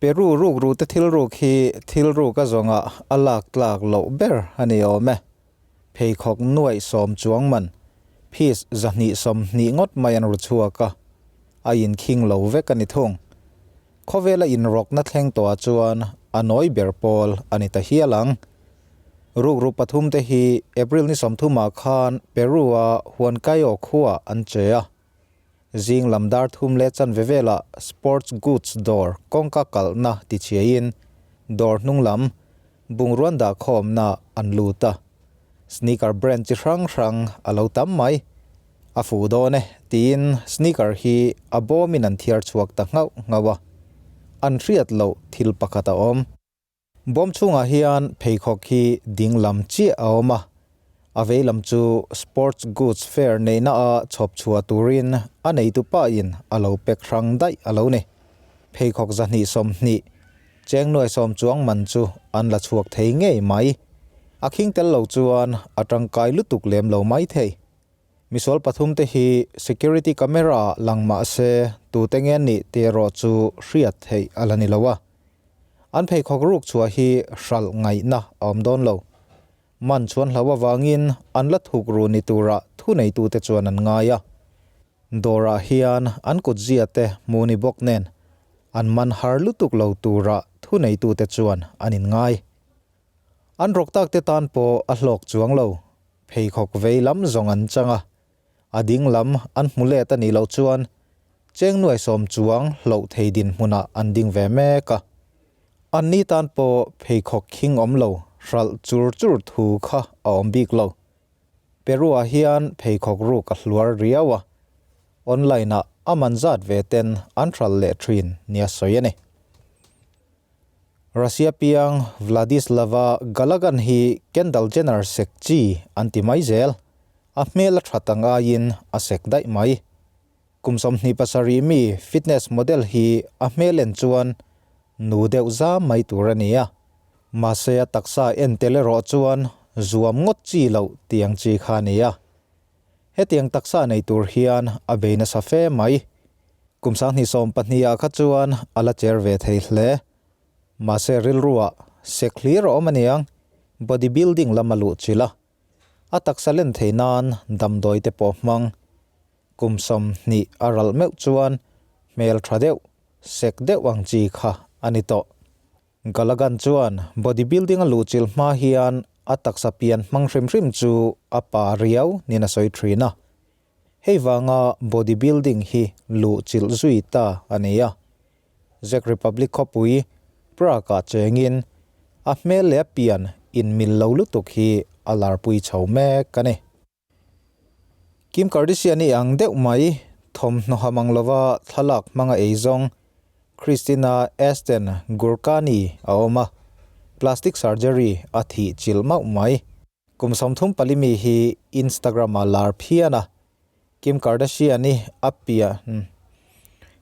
Peru rukru te thil ruk hi thil ruk a zawnga a lak tlak loh ber a ni awm e. Pheikhawk nuaih sawm chuang man piece 220 ngawt mai an ru chhuak a, a inkhing lo vek a ni thung. Khawvela inrawkna thleng tawhah chuan a nawi ber pawl a ni ta hial ang. Rukru pathum te hi April ni 30 ah khan Peru-a Huancayo khuaah an che a. Zing lam dar thum leh chanve velah sports goods dawr kawngka kalhna tichhiain dawr hnung lam bungruan dahkhawmna an lut a. Sneaker brand chi hrang hrang a lo tam mai. A fuh dawn e tiin sneaker hi a bawmin an thiar chhuak ta nghauh nghauh a. An hriat loh thil pakhat a awm. Bawm chhungah hian pheikhawk hi ding lam chiah a awm a, a vei lam chu sports goods fair neihna a chhawp chhuah turin a neitu pahin a lo pek hrang daih a lo ni. Pheikhawk 220, cheng nuai sawm chuang man chu an la chhuak thei ngei mai. A khing tel lo chuan a tangkai lutuk lem lo mai thei. Misual pathum te hi security camera ah lang mah se tute nge nih tih erawh chu hriat theih a la ni lo a. An pheikhawk ruk chhuah hi hralh ngaihna a awm dawn lo. Man chuan hlau avangin an la thuk ru ni tura thuneitute chuan an ngai a. Dawrah hian an kutzia te hmu ni bawk nen an man har lutuk lo tura thuneitute chuan an inngai. An rawk tak te tan pawh a hlawk chuang lo. Pheikhawk vei lam zawng an chang a, a ding lam an hmu let a nih loh chuan cheng nuai sawm chuang hloh thei dinhmunah an ding ve mek a. Anni tan pawh pheikhawk khing awm lo hralh chur chur thu kha a awm bik lo. Peru-ah hian pheikhawk ruk a hluar riau a, online-ah a man zat ve ten an hralh leh thin nia sawi a ni. Russia piang Vladislava Galagan hi Kendall Jenner sek chi an ti mai zel. A hmel a tha ta ngaiin a sek daih mai. Kum 27 mi fitness model hi a hmel en chuan nu deuh zam mai tur a ni a. Mahse a taksa en tel erawh chuan zuam ngawt chi loh tiang chi kha a ni a. Hetiang taksa nei tur hian a bei nasa fe mai. Kum 2012 ah kha chuan a la cher ve thei hle. Mahse rilruah sek hlir a awm aniang, body building lam a luh chilh a. A taksa len thei nan damdawi te pawh hmang. Kum 20 a ralh meuh chuan hmel tha deuh, sek deuh ang chi kha a ni tawh. Galagan chuan body building a luh chilh hma hian a taksa pian hmang hrim hrim chu a pa riau niin a sawi thin a. Hei vanga body building hi luh chilh zui ta a ni a. Czech Republic khawpui Prague-ah chengin a hmel leh a pian inmil lo lutuk hi a larpui chho mek a ni. Kim Kardashian-i ang deuh mai thawmhnaw ha mang lova thlalak hmanga ei zawng Christina Ashten Gurkani a awm a, plastic surgery a thih chilh mauh mai. Kum 34 mi hi Instagram-ah lar phian a, Kim Kardashian-i a piah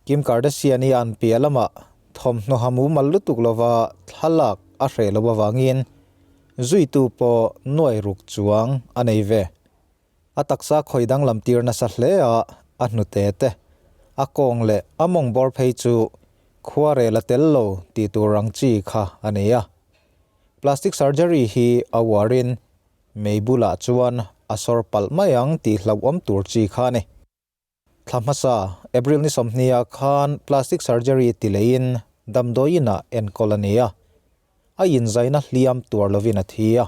Kim Kardashian-i an piah lamah thawmhnaw ha mumal lutuk lova thlalak a hreh loh avangin zuitu pawh nuai ruk chuang a nei ve. A taksa khawi danglam tir nasa hle a, a hnute te, a kawng leh a mawng bawr phei chu khuarel a tel lo tih tur ang chi kha a ni a. Plastic surgery hi a uarin mei bulah chuan a sawr palh mai ang tih hlauhawm tur chi kha a ni. Thla hmasa, April ni 20 ah khan plastic surgery ti leiin damdawi inah enkawl a ni a, a inzaina hliam tuar lovin a thi a.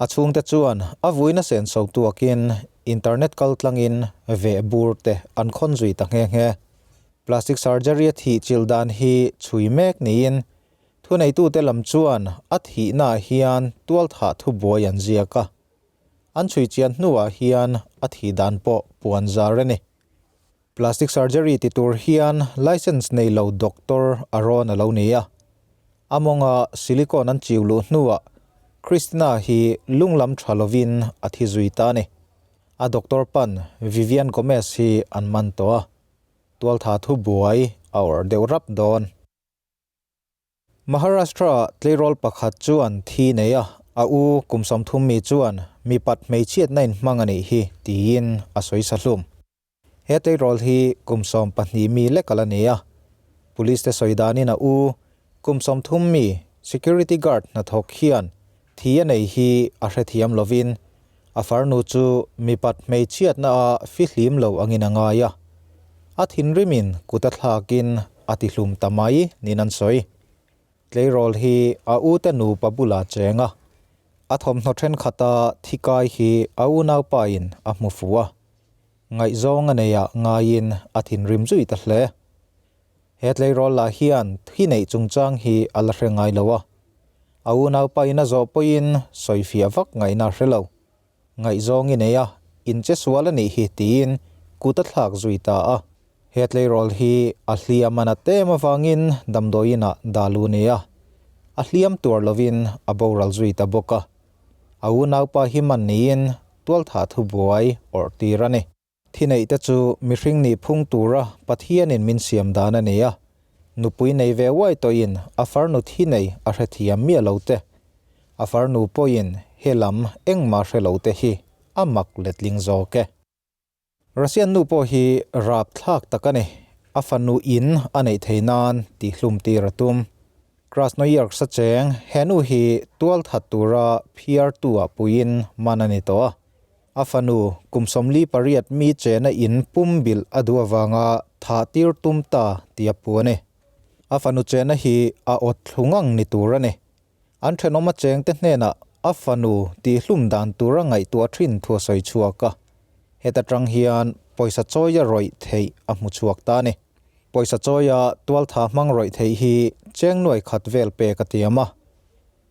A chhungte chuan a vuina senso tuakin internet kal tlangin veh bur te an khawn zui ta nghe nghe. Plastic surgery a thih chilh dan hi chhui mek niin Thuneitute lam chuan a thihnaah hian tualthah thubuai an ziak a, an chhui chian hnuah hian a thih dan pawh puan zar a ni. Plastic surgery ti tur hian licence nei lo doctor a rawn a lo ni a, a mawnga silicone an chiu luh hnuah Christina hi lunglam tha lovin a thi zui ta a ni. A doctor pan Vivian Gomez hi an man tawh a, tualthah thubuai a awrh deuh rap dawn. Maharashtra-ah tleirawl pakhat chuan thi nei a, a u kum 30 mi chuan mipat hmeichhiatna inhmang a nih hi tiin a sawi sa hlum. He tleirawl hi kum 14 mi lek a la ni a, police te sawi danin a u. Kum 30 mi security guard hnathawk hian thi a nei hi a hrethiam lovin a farnu chu mipat hmeichhiatna a fihlim lo angin a ngai a. A thinrimin kut a thlakin a tihlum ta mai niin an sawi. Tleirawl hi a ute nupa bulah cheng a, a thawmhnaw thenkhat a thi kai hi a unaupa in a hmu fuh a, ngaihzawng a nei ah ngaiin a thinrim zui ta hle. He tleirawl lah hian thi neih chungchang hi a la hre ngai lo a, a unaupa in a zawh pawhin sawifiah vak ngaihna a hre lo. Ngaihzawng i nei a, in che sual a nih hi tiin kut a thlak zui ta a. He tleirawl hi a hliam a nat em avangin damdawiin ah dah lu ni a, a hliam tuar lovin a boral zui ta bawk a. A unaupa hi man niin tualthah thubuai awrh tir a ni. Thineih te chu mihring nih phung tura Pathianin min siam dan a ni a, nupui nei ve uai tawhin a farnu thinei a hrethiam miah lo te, a farnu pawhin he lam engmah hre lo te hi a mak letling zawk e. Russian nu pawh hi rapthlak tak a ni, a fanu in a neih thei nan tihhlum tir a tum. Krasnoyarsk a cheng he nu hi tualthat tura phiartu ah puiin man a ni tawh a. A fanu, kum 48 mi chena in pum bilh a duh avanga thah tir tum ta tih a pu a ni. A fanu chena hi a awt thlu ngang ni tur a ni. An thenawm a chengte hnenah a fanu tihhlum dan tura ngaihtuah thin thu a sawi chhuak a. Heta tang hian pawisa chawia rawih theih a hmu chhuak ta a ni. Pawisa chawia tualtha hmang rawih theih hi cheng nuai khat vel pek a tiam a.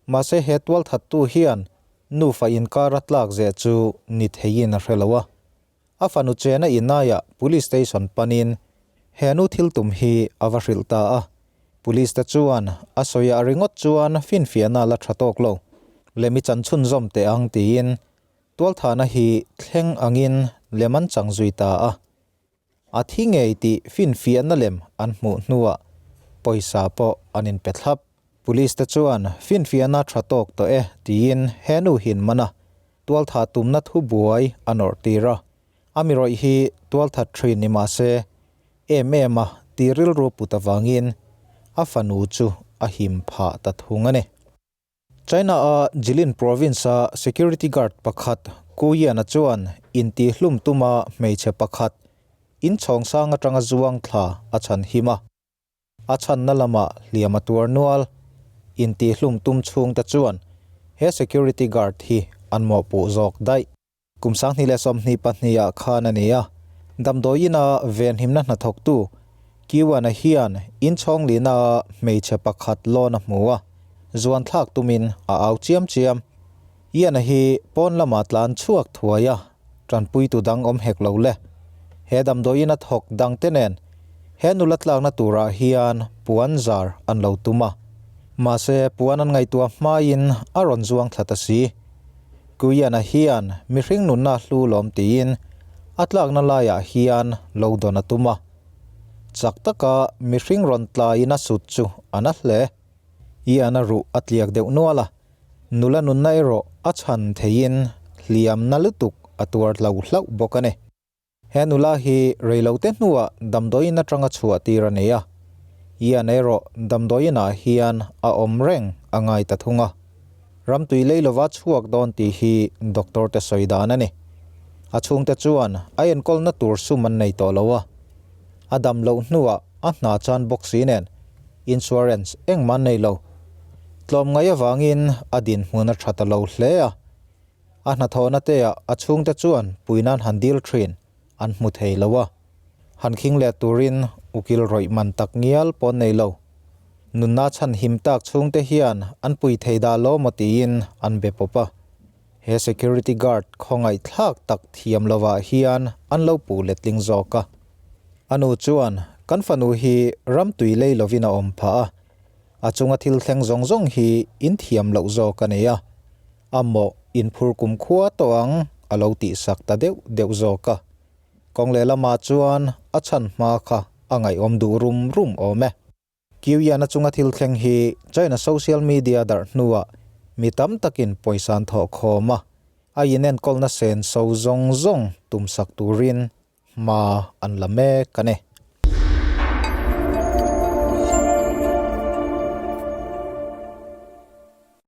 Mahse he tualthattu hian nufa inkar a tlak zeh chu ni theiin a hre lo a. A fanu chena inaiah Police Station panin he nu thil tum hi a va hrilh ta a. Police te chuan a sawiah ringawt chuan finfiahna la tha tawk lo. Lem i chan chhunzawm teh ang tiin tualthahna hi thleng angin lem an chang zui ta a. A thi ngei tih finfiahna lem an hmuh hnuah pawisa pawh an inpe thlap. Police te chuan finfiahna tha tawk tawh e tiin he nu hin man a, tualthah tumna thu buai a nawrh tir a. A mi rawih hi tualthat thin ni mah se em em a ti rilru put avangin a fanu chu a him phah ta thung a ni. China-a Jilin province-a security guard pakhat Ku Yan-a chuan intihlum tuma hmeichhe pakhat inchhawng sang atanga zuang thla a chhan him a. A chhanna lamah hliam a tuar nual. Intihlum tum chhungte chuan he security guard hi an mawhpuh zawk daih. Kum 2022 ah khan a ni a, damdawiina venhimna hnathawktu Kiwana hian inchhawng lina hmeichhe pakhat lawn a hmu a, zuan thlak tumin a au chiam chiam. Ian-a hi pawn lamah tlan chhuak thuai a, tanpuitu dang awm hek lo le. He damdawiina thawk dangte nen he nula tlakna turah hian puan zar an lo tum a, mahse puan an ngaihtuah hmain a rawn zuang thla ta si. Guyana hian mihring nunna hlu lawm tiin a tlakna laiah hian lo dawn a tum a. Chak taka mihring rawn tlaiin a sut chu a na hle. Ian a ruh a tliak deuh nual a, nula nunna erawh a chhan theiin hliamna lutuk a tuar hlo hlauh bawk a ni. He nula hi reilote hnuah damdawiin atanga chhuah tir a nei a, Ian erawh damdawiinah hian a awm reng a ngai ta thung a. Ramtui lei lova chhuak dawn tih hi doctor te sawi dan a ni. A chhungte chuan a enkawlna tur sum an nei tawh lo a, a dam loh hnuah a hna chan bawk si nen insurance engmah an nei lo. Tlawmngaih avangin a dinhmun a tha ta lo hle a. A hnathawhna te ah a chhungte chuan pui nan han dil thin an hmu thei lo a, han khing leh turin ukil rawih man tak ngial pawh an nei lo. Nunna chhan him tak chhungte hian an pui thei dah lo maw tiin an be pawp a. He security guard khawngaih thlak tak thiam lovah hian an lo puh letling zawk a. A nu chuan kan fanu hi ram tui lei lovin a awm phah a, a chunga thil thleng zawng zawng hi in thiam loh zawk a nei a. A mawh inphur kum khua tawh ang a lo tihsak ta deuh deuh zawk a. Kawng lehlamah chuan a chhan hma kha a ngaihawm duh rum rum awm e. Kiuiana chunga thil thleng hi China social media darh hnuah mi tam takin pawisa an thawh khawm a, a inenkawlna senso zawng zawng tumsak turin hma an la mek a ni.